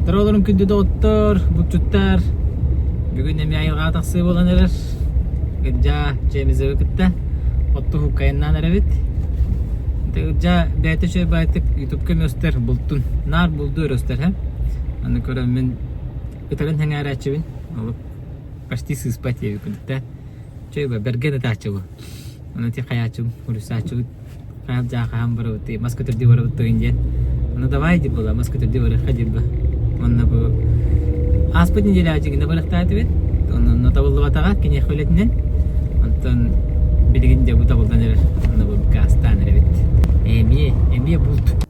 Дороолорум күндү доҕоттор, булчуттар. Бүгүн эмиэ айылҕаҕа тахсыы буолан эрэр. Ылдьаа Чемизовы кытта отту айаннаан эрэбит. Ылдьаа бэйэтэ үчүгэй баайтык ютубка мөстөр бултун. Наар булду өрөстөр һэ. Аны көрөн мин ытарын сэҥээрээччибин. Ол почти сыыспат диэбит курдук Чэй бэргэн ытааччы бу. Аны ти хайааччым, урусааччыбыт хаһан дьаахаһан барабыт, мас көтөрдүү барабыт тугун диэн. Аны давай дип була, мас көтөрдүү барыахха диир ба. Онно бу ааспыт неделя дьиҥинэ барыахтаатыбыт. Онно табыллыбатаҕа киниэхэ үлэтинэн. Онтон билигин дьэ бу табыллан эрэр. Онно бу гаастаан эрэбит. Эмиэ, эмиэ булт.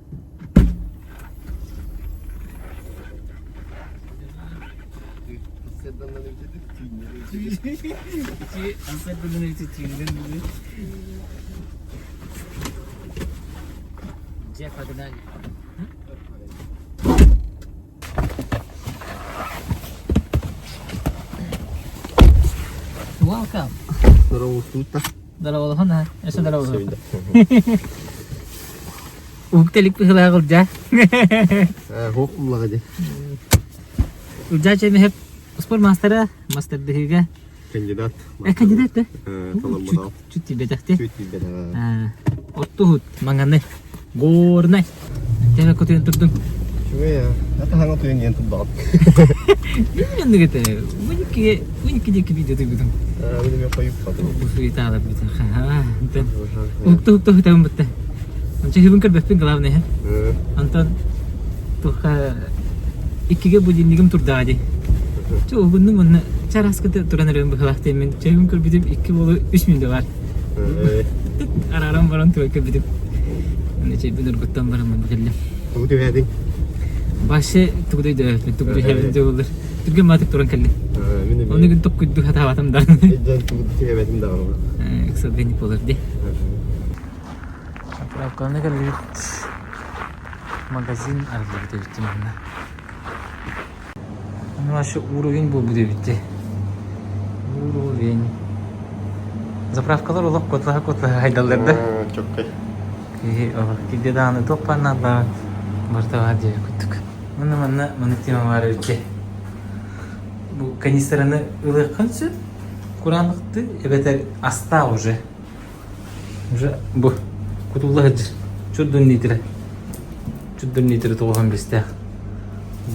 Дьэ, погнали. Welcome. Здорово, Здорово, а? Өссө здорово. Уһукта илик быһыылаах Ылдьаа. Хуох буллаҕа дии. Ылдьаа Чемиһэп спорт маастара, мастардыһыыга. Кандидат. Э, кандидат да? Таламматаҕым. Чуть тиийбэтэхти. Чуть тиийбэтэҕэ. Оттуһут, маҥаны, горнай. Тэбэ кутуйан турдуҥ. Үчүгэй аа. Атаһаҥа туйан диэн турдаҕым. Билмэнник этэ. Уникки, уникки диэки видео туйбутум. Мин эмиэ хойуппатым. Бу бутун. Антон уһукта уһукта уһутабын бутта. Онча хыбын көрбөппүн главное. Антон туха иккигэ будильнигым турдаҕа дии. Чэ уһугуннум уонна чараскыта туран эрэн быһылаах диэммин чэйбин көрбүтүм икки буолу үс мүнүүтэ баар. Арааран баран туран көрбүтүм. Аны чэйбин ургуттан баран манна кэллим. Тугу түһээтиҥ? Вообще тугу да өйдөөбөппүн, тугу да түһээбитим да буоллар. Түргэн баатык туран кэллим. Ону күн токкуйду хатаабатым да. Өйдөөн тугу да түһээбэтим даҕаны. Ыксалгын буолар дии. Заправканы кэллибит. Магазин арыллыбыт эбит манна. Ну, вообще уровень буолбут эбит дии. Уровень. Заправкалар олох котлаһа-котлаһа хайдаллар да. Чоккай. Киһи олох кирде даҕаны туох баар барыта баар диэбит курдук. Манна манна маннык тема баар эбит дии. Бу канистраны ылыаххын сөп, кураанахтыы эбэтэр астаа уже. Уже бу кутулла сылдьар. Чурдун литрэ. Чурдун литрэ тоҕуһан бистээх.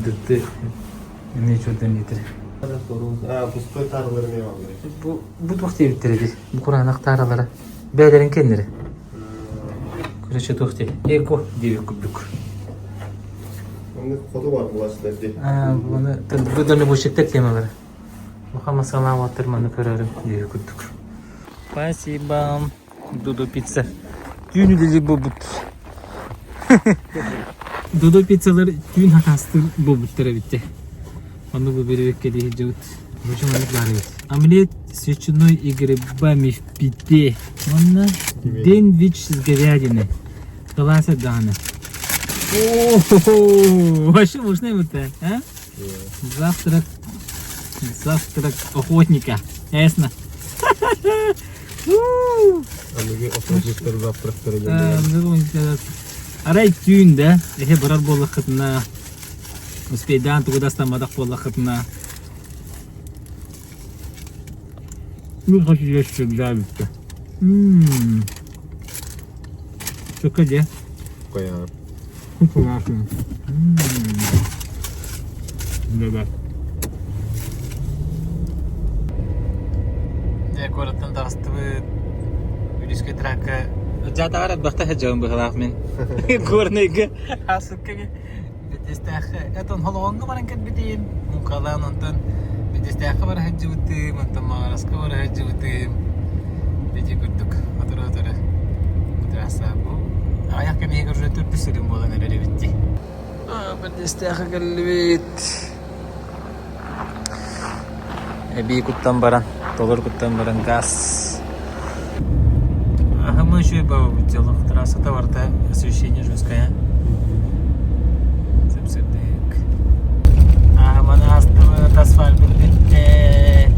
Дырты эмиэ чурдун литрэ. А, пустой тааралар эмиэ бааллар. Бу бу туох диэбиттэрэ дии. Бу кураанах тааралара. Бэйэлэрин кэннэрэ. Короче, туох дии. Эко диэбит курдук. Оннук хоту бар булааччылар дии. А, буны бу дальнобойщиктар темалара. Уха масалаабаттар маны көрөрүм диэбит курдук. Спасибо. Дудо пицца. Түүн үлэлиир буолбут. Дудо пиццалар түүн хакастыыр буолбуттар эбит дии. Онно бу беребекке дии сылдьыбыт. Короче, маннык баар эбит. Омлет с ветчиной и грибами в пите. Уонна Денвич с говядиной. Талааса даҕаны. О, вообще можно это, а? Завтрак, завтрак охотника. Ясно? Аныгы охотниктар завтрактара диэн Арай түүн да, эһэ барар буоллаххытына, успейдаан тугу да астамматах буоллаххытына, ну хочу есть всегда бүттэ. Чөкө дьэ. Кайаар. Кукулаахын. Да-да. Дьэ, куораттан таҕыстыбыт. Бүлүүскэ тракка Дьаатаҕар элбэхтэ сылдьабын быһыылаах мин. Горнайга аасыкка Бэдьэстээххэ этон Холоҕоҥҥо баран кэлбитим. Муҥхалаан онтон Бэдьэстээххэ бара сылдьыбытым, онтон Маҕараска бара сылдьыбытым. Ити курдук сотору-сотору трасса бу аҕыйах кэм иһигэр уже төрдүс сырыым буолан эрэр эбит дии. Бэдьэстээххэ кэллибит. Эбии куттан баран, толору куттан баран газ. Ага, мы еще и дело. Трасса барыта освещение жесткое. Сып-сырдык. Ага, маны астыбыт, асфальт бүттэ.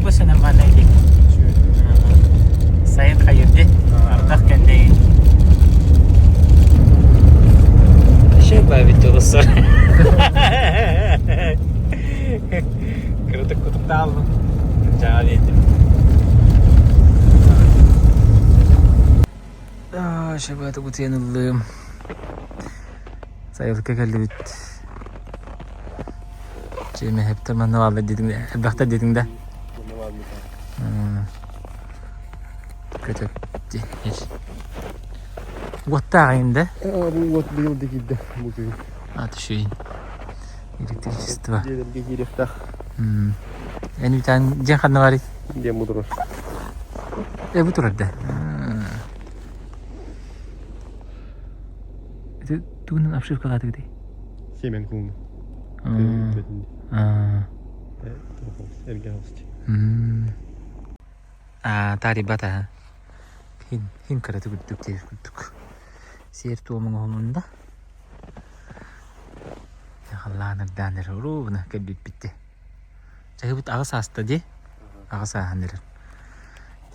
Бу нормально дии. Сайын хайыр дии. Ардах кэннэ. Тааллым. Дьаҕа диэтим. Шабаты кутуйан ыллым. Сайылыкка кэллибит. Чиэмэһэптэр манна бааллар диэтиҥ да, элбэхтэр диэтиҥ да? Көтөп Уоттаах айын да? Бу уот быйыл да киирдэ бу күн. А, түшүйін. Электричество. Дьиэлэргэ киириэхтээх. Эн үтэн дьиэ ханна барый? Диэн бу турар. Э, бу турар да. Это тугунан обшивкалаатыгытай? Семен кулуну. Эргэ холсти. Таарыйбата. Хин, хин кыратык үрдүк диир курдук. Сиэр туомуҥ оһолунна. Халлаан ырдаан эрэр уруубуна кэлбиппит. Чаһыбыт аҕыс ааста дии. Аҕыс ааһан эрэр.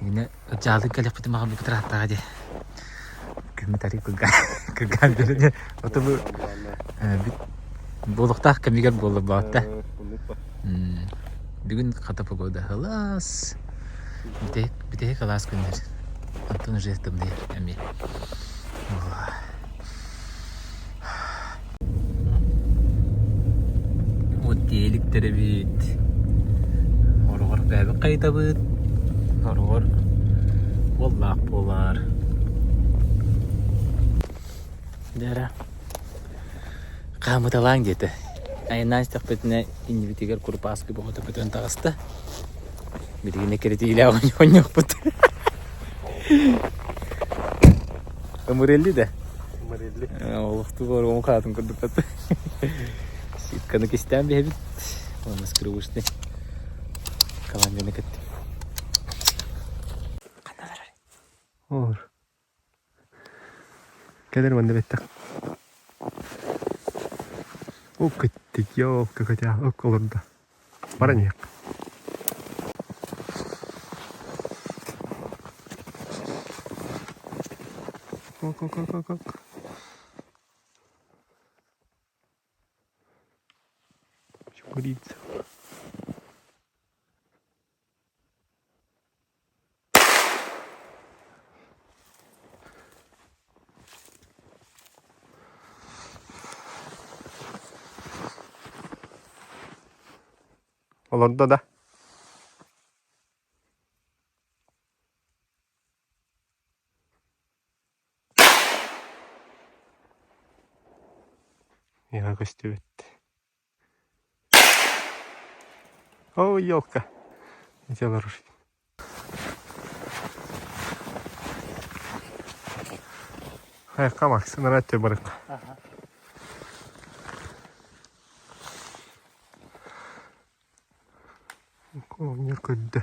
Итиннэ дьаалын кэлэхпитин баҕарбыппыт ырааттаҕа дии. Күммүт арый кыргаан биэрэн ото бу буолуохтаах кэмигэр буолла буолта. Бүгүн хата погода сылаас. Бүтэһик, бүтэһик алаас күннэр. Онтон уже тымныйар эмиэ. Вот тиэликтэр эбит. Хороҕор бэйэбит хайытабыт. Хороҕор уоллаах буолар. Дьэ хаамыталааҥ диэтэ. Айаннаан истэхпитинэ иннибитигэр курупааскы бөҕөтө көтөн таҕыста. Билигин эккирэтиилээх оонньуохпут. Ымырелли да? Ымырелли. Олохтуу оруом хаатын курдук Ситканы кистээн биһэбит. Уонна скрывышный команданы кыттым. Ханна барар? Оор. Кэлэр манна бэттэх. О көттүк, ёлка көтө, ок олордо. Баран иһиэх. Ок, ок, ок, ок, ок. Чукурица. Олордо да? Миэхэ көстүбэт. О, елка. Ити олорор. Хайка Макс, нарат барык. Оҕонньор көрдө.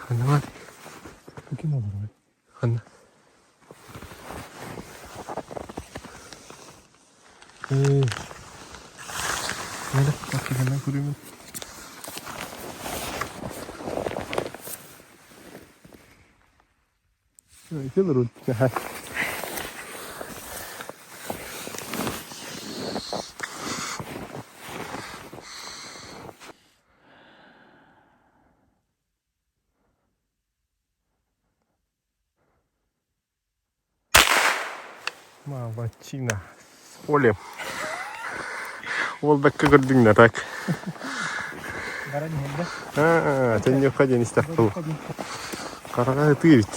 Ханна бар? Ким олорор? Ханна? Нада, ханна көрүмүн. Ити олорун. Молодчина. С полем. Ол бэккэ көрдүҥ так. Баран иһэн да. Аа, төннүөххэ диэн истэхпин. Хараҕа ытыы эбит.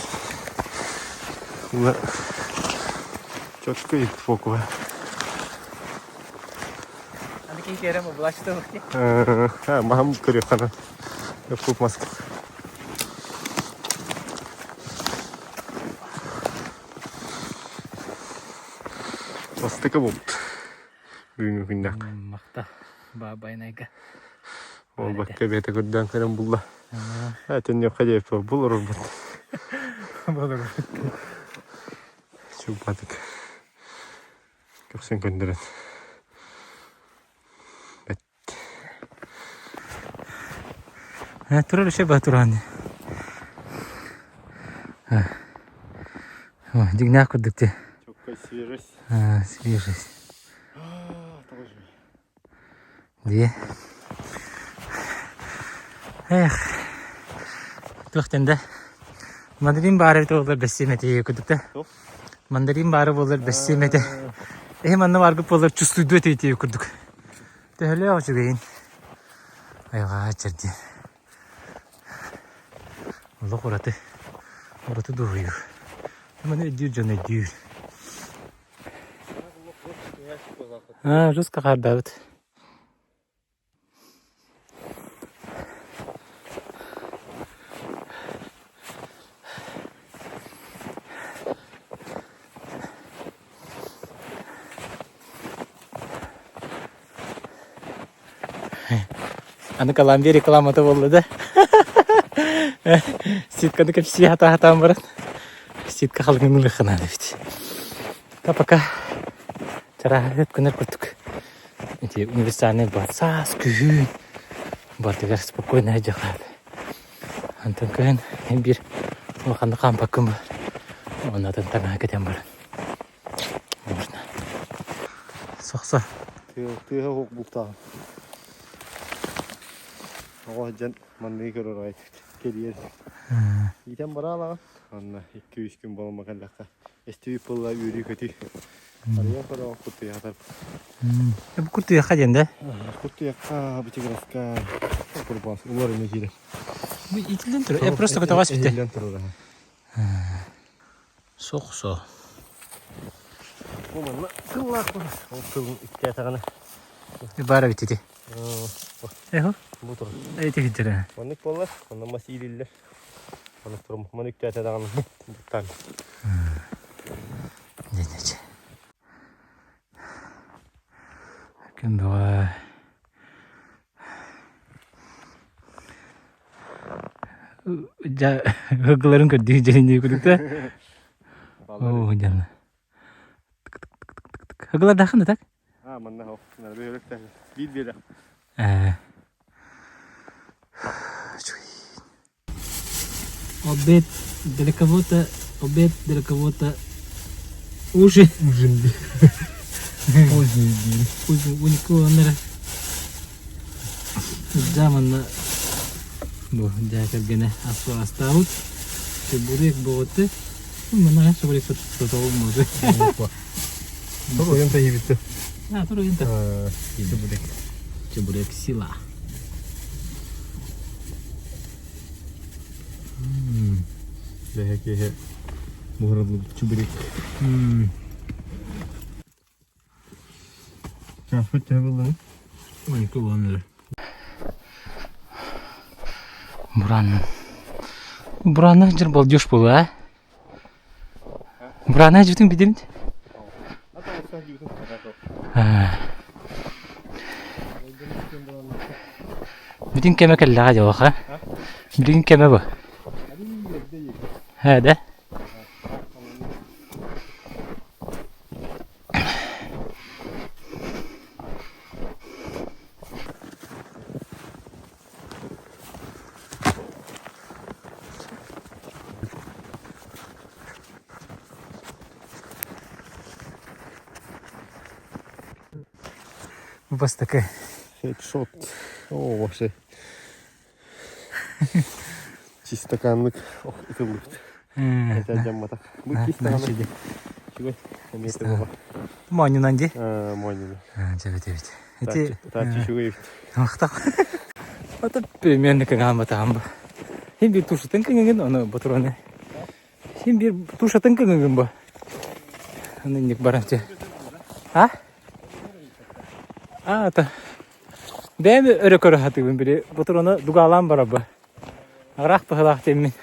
Четко эбит фокуһа. Аны киһи киэрэ булачты Аа, маһым көрүөххэ Пуп маска. Бастакы булт. Бүгүҥҥү күннээх. Махта. Баабайнайга. Ол бакка бэйэтэ көрдөөн көрөн булла. Аа, төннүөххэ диэппит бул орорбут. Болорбут. Чугбатык. Көхсүн көннөрөн. Турар үчүгэй баа туран. Дьиҥнээх курдук дии. Чоккай свежесть. Свежесть. Дии. Эх. Туохтан да. Мандарин баара эбитэ буоллар бэссиэм этэ курдук да. Мандарин баара буоллар бэссиэм этэ. Эһи манна бааргыт буоллар чувствуйдуо этэ курдук. Төһөлөөх үчүгэйин. Айылҕаҕа чэрдиэн. Олох ураты, ураты дуоһуйуу. Маны өйдүүр дьон өйдүүр. Аа, жестко хаардаабыт. Аны Колумбия рекламата буолла да. Ситканы кэпсии хатаатаан баран ситка халыҥын ылыахха наада эбит. Та пока чарааһыт гынар курдук. Ити универсальный бар саас күһүн бардыгар спокойно дьахаат. Антон кыһын биир улаханнык хаампаккын бар. Оннотон таҥаһа кэтэн баран. Можно. Сохсо. Тыаһа уһук бултааҕым. Оҕо сылдьан манныгы көрөр аҕай кэлиэр. Иитэн бараалаҕын. Онно 2-3 күн буолан кэллэххэ эстибит буолла үөрүү-көтүү. Арыйан көрөҕүн куртуйахатар. Бу куртуйахха диэн да? Куртуйахха, бычыгыраска, курбаас, улар эмиэ киирэр. Бу итиллэн турар. Я просто көтөҕөс битэ. Иһиллэн турар. Сохсо. Бу манна тыллаах бар. Ол тылын иттээтэҕинэ. Баар эбит ити. Эхо? Бу турар. Эти киттэрэ. Маннык буоллар, онно мас иилиллэр. Маннык турар. Маннык иттээтэҕинэ буттаан. Дэнэч. Күн бөҕө. Дьэ, ыгыларын көрдүү дьэриннии курдук да. Оо, дьанна. Ыгылардааххын да так? А, манна хох. Биир биэрэх. Ээ. Обед для кого-то, обед для кого-то ужин. Ужин. Поздний день. Поздний уникуоннара. Дьа манна бу дьаа кэргэнэ ас астаабыт. Чебурек боҕоты. Манна чебурек сотоҕум может. Тур уйун тайыбытты. А, тур уйун Чебурек. Чебурек сила. Бэһэ киэһэ буһарыллыбыт чебурек. Чааспыт төһө буллуҥ? 12 буолан Буран. Бураны жыр балдеж буолу, а? Бураны жутун бидимт? Бүтүн кэмэ кэллэҕэ дьолоха. Бүтүн кэмэ бу. Ээ да? Бастакы. Хедшот. Оо, вообще. Чистоканнык ох ытыллыбыт. Хотя дьамматах. Бу кистаҕаны. Үчүгэй. Эмиэ буола. Моонньунан дии. Моонньунан. Дьэбит эбит. Ити Тааччы үчүгэй эбит. Махтал. Ото примерно кыҥаан бу. Хин биир тушатын кыҥыгын, ону ботуруону. Хин биир тушатын кыҥыгын бу. Аны инник баран че. А? А, это бэйэм өрө көрө сатыыбын били ботуруону дугаалаан барабы. Араах быһылаах диэммин.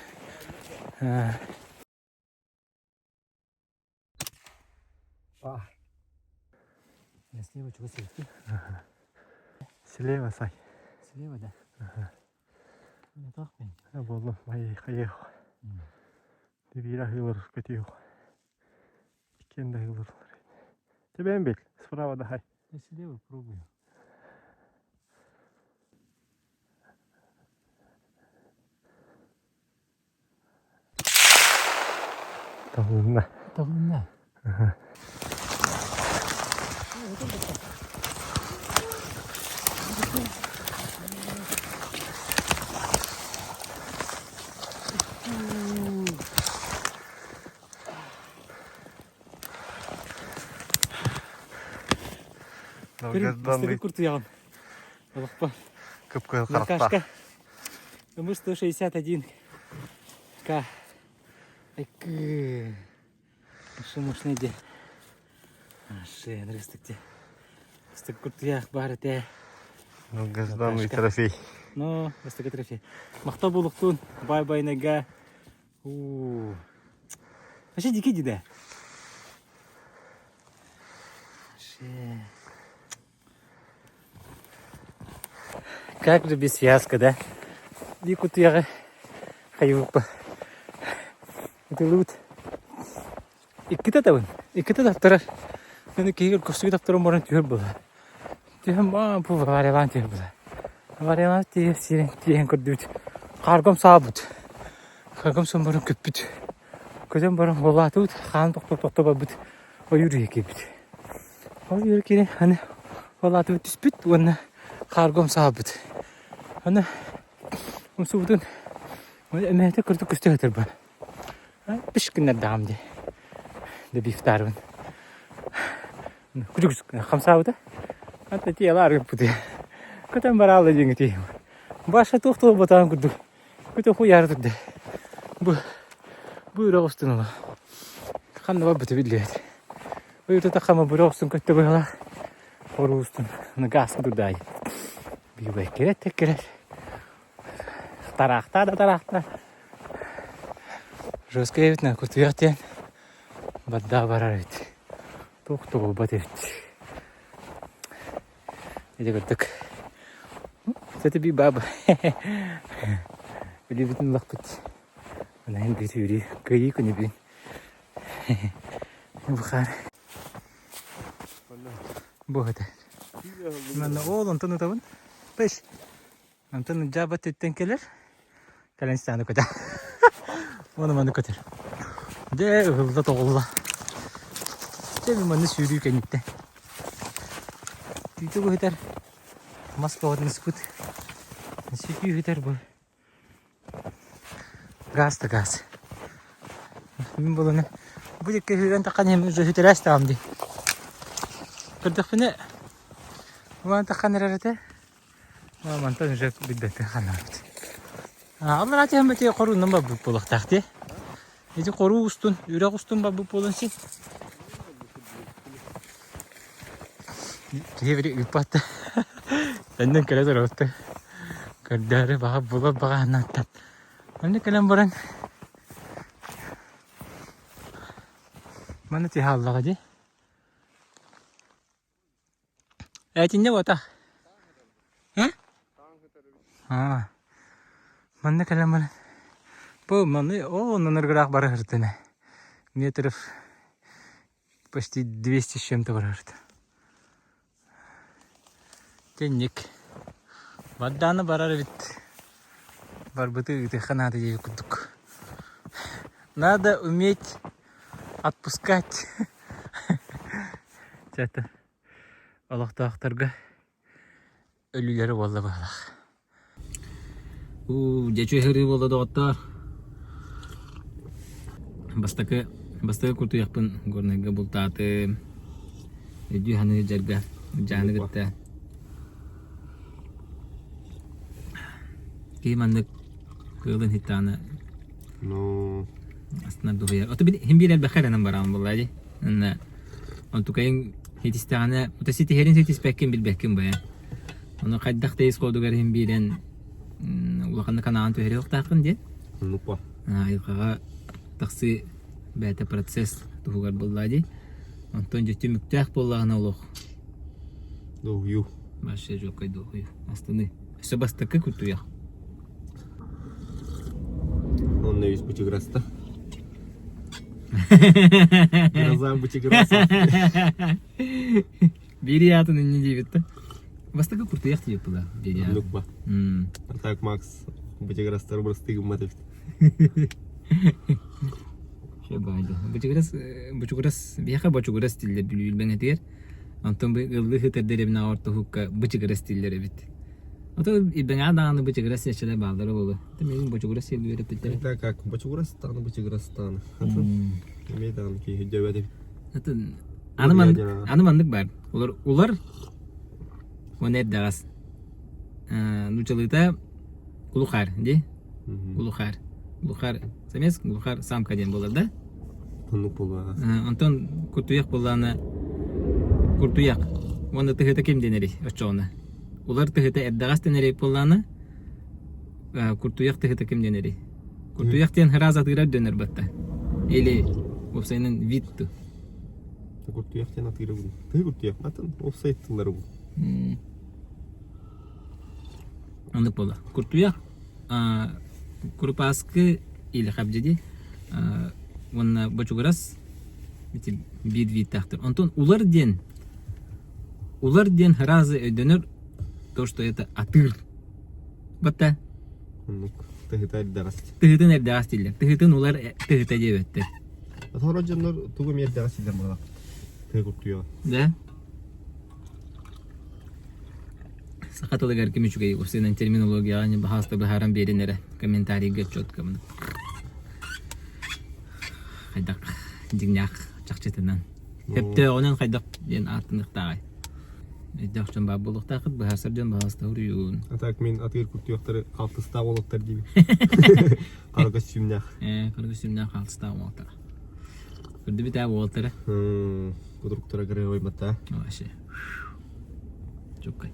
Слева чего свети? Слева, Сай. Слева, да? Не так мен. Буоллум, хайыах. Биир аһыылар көтүөх. Иккиэн да аһыылар. Тебен бил, справа да хай. Слева пробую. Табылынна. Тоҕунна. Долгожданный Куртуйаҕын. Олохпо. кып-кыһыл харахтаах. Наркашка. Мы 161 К. Айкы. Шумушный де. Шен рыстыкте. Ыстык куртуйах бар этэ. Долгожданный трофей. Ну, ыстык трофей. Махта булуктун. Бай-бай нега. У. Вообще дикий диде. Как же без связка, да? Ди кутуяҕы хайыбыппа. Ытылыбыт. Иккитэ табын. Иккитэ таптарар. Мені киһигэр көрсүгү таптаран баран түһэр була. Түһэн баан пу авариялаан түһэр була. Авариялаан тиийэн сиэрэн тиийэн көрдүбүт. Хааргам саабыт. Хааргам сон баран көппүт. Көтөн баран буолаатыбыт, хаан тохто-тохто барбыт ойуур иһэ киирбит. Ол үөр киирэн аны буолаатыбыт түспүт уонна хаарга умсаабыт. Аны умсубутун эмэһэтэ кырдьык көстө сытарбын. Пиш гыннардаҕым дии. Добивтаарбын. Күчүк хамсаабыта. Ата тиэлэ арыппыты. Көтөн бараалла диэҥи тиийим. Баша туох туолбатаҕын курдук Көтө хуйаары турда. Бу бу үрэх устун ыла. Ханна барбыта биллибэт. Уйутата хама бу үрэх устун көттө быһалаах. Хоруу устун гааска турдаай. Биир кирет да кирет. Тараахтаа да тараахтаа. Жестко эбит на кутуйах диэн баддаа барар эбит. Туох тугулбат эбит. Ити курдук. Это би баба. Билибитин лахпыт. Анаһын бит үри кыйы күнү бин. Бухар. Бу это. Манна ол онтон утабын. Пеш. Онтон жаба түттен келер. Кэлэн истэҕинэ көтөр. Уонна манна көтөр. Дьэ ыһылла тоҕулла. Дьэ манна сүүрүү кэнниттэн. Түүтэ быһытар мас тоҕотун ыспыт. Сүтүү ыһытар бу. Газ да газ. Мин буланы бу дикки сүүрэн таххан иһим уже сүтэрээс таҕам дии. Көрдөхпүнэ улаан таххан эрэр этэ. Мантан уже билбэккэ ханаабыт. Аллараа түһэн бити хоруунан барбыт буолуохтаах дии. Ити хоруу устун, үрэх устун барбыт буолан син. Киһи бiri ыыппат. Тэннэн кэлэ турабыт. Көрдөөрү баҕа булар баҕаһынааттан. Манна кэлэн баран Манна тиһэ аллаҕа дии. Этиннэ буота. Э? Аа. Манна кэлэн баран бу маны оо оннун ыргыраах бара сырытына. Метров почти 200 с чем-то бара сырыта. Тенник. Баддааны барар эбит. Барбыты ыытыахха наада диэбит курдук. Надо уметь отпускать. Чэ, олохтоохторго өлүүлэрэ буолла быһалаах. Уу, дьэ үчүгэй буолла доҕоттоор. Бастакы бастакы куртуйахпын Горнайга бултаатым. Өйдүү саныы дьарга дьааны кытта киһи маннык кыылын хиттааны Ну, астына дуһуйар. Ото хин биир элбэххэ эрэнэн бараан буолла дии. Онно онтукайын ситистэҕинэ, ото ситиһэрин ситиспэккин билбэккин байа. Ону хайдах да ис хоодугар иһин биирэн улаханнык анаан түһэриэхтааххын диэн. Оннукпа. Айылҕаҕа тахсыы бэйэтэ процесс туһугар буолла дии. Онтон дьэ түмүктээх буоллаҕына олох. Дуһуйуу. Вообще жоккой дуһуйуу. Астыны. Өссө бастакы кутуйах. Онно үс бычыгыраста. Гроза бычыгыраса. Бири аатын инне диэбит да. Бастакы куртуйах диэбит была. Бири аатын. Нукба. А так Макс бычыгырастар бырастыы гыммат эбит. Үчүгэй баҕайы. Бычыгырас, бучугурас, биһиэхэ бочугурас дииллэр Бүлүү Илбэҥэтигэр. Онтон бу ыаллыы сытар дэриэбинэҕэ ортоһукка бычыгырас дииллэр эбит. Ото Илбэҥэҕэ даҕаны бычыгырас сиэччэлэр бааллара буолуо. Это миигин бочугурас сиэргэ үөрэппиттэрэ. Да как бочугурас даҕаны бычыгырас даҕаны. Эмиэ даҕаны киһи өйдөөбөт эбит. Атын аны маннык аны маннык баар. Улар улар уонна эрдэҕэс. Нуучалыыта глухарь дии. Глухарь. Глухарь самец, глухарь самка диэн буолар да? Оннук буолуо. Онтон куртуйах буоллаҕына куртуйах уонна тыһыта ким дэнэрий оччоҕуна? Улар тыһыта эрдэҕэс дэнэрий буоллаҕына куртуйах тыһыта ким дэнэрий? Куртуйах диэн ыраас атыырар дэнэр батта. Или уопсайынан вид ту. Куртуйах диэн атыыра бу. Тыһы куртуйах атын уопсай тыллары бу. Оннук буолла. Куртуйах курупааскы или хабдьыди уонна бочугурас ити биир видтаахтар. Онтон улар диэн улар диэн сразу өйдөнөр то, что это атыыр. Батта. Оннук. Тыһыта эрдэҕэс. Тыһытын эрдэҕэс дииллэр. Тыһытын улар тыһыта диэбэттэр. Сорох дьоннор тугу эмиэ эрдэҕэс дииллэр буолар. Тыһы куртуйаҕа. Да? Саха тылыгар ким үчүгэй уопсайынан терминологияҕа баһааста быһааран биэрин эрэ комментарийга четко хайдах дьиҥнээх чахчытынан сөптөөҕүнэн хайдах диэн ааттаныахтааҕый өйдөөх дьон баар буолуохтааххыт быһаарсар дьон баһаалыста суруйуун А так мин атыыр куртуйахтары халтыстаах уолаттар диибин. Хара көстүүмнээх. Ээ, хара көстүүмнээх халтыстаах уолаттар. Көрдүбүт ээ уолаттары. Кутуруктара кырыабай батта. Вообще. Чуккай.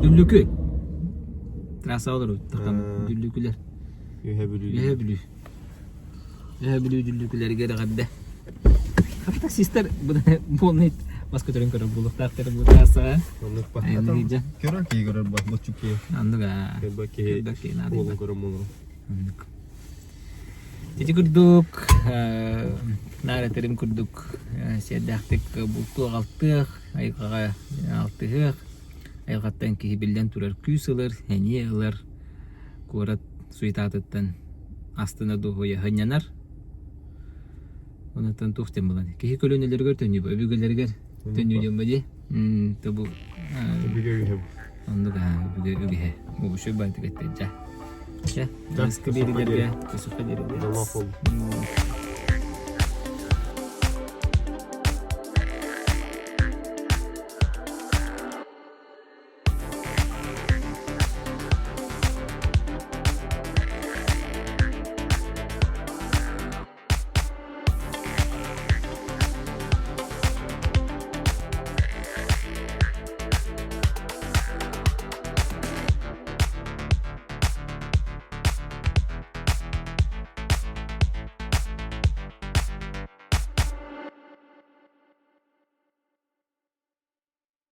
Дүллүкү. Трасса олору тахтан дүллүкүлэр. Үһэ Бүлүү. Үһэ Бүлүү. Үһэ Бүлүү дүллүкүлэригэр эҕэрдэ. Хата таксистар буолнай бас көтөрүн көрөр буолуохтаахтар бу трассаҕа. Оннук ба. Көрөр киһи көрөр ба, боччук киһи. Оннук аа. Көрбөт киһи уолун көрөр буолур. Оннук. Ити курдук, наар этэрим курдук, сиэрдээхтик бултуох-алтыах, айылҕаҕа алтыһыах, айылҕаттан киһи биллэн турар күүс ылар, сэниэ ылар, куорат суетатыттан астына дуоһуйа сынньанар. Онтон туох диэн буолан, киһи көлүөнэлэригэр төннүү, өбүгэлэригэр төннүү диэн дии. Тобу Өбүгэ үгэһэ. Оннук аа, өбүгэ үгэһэ. Үчүгэй баҕайытык эттэ дьэ. Чэ, аныгыскы биэриилэргэ, өссө диэри. Дьоллоох буолун.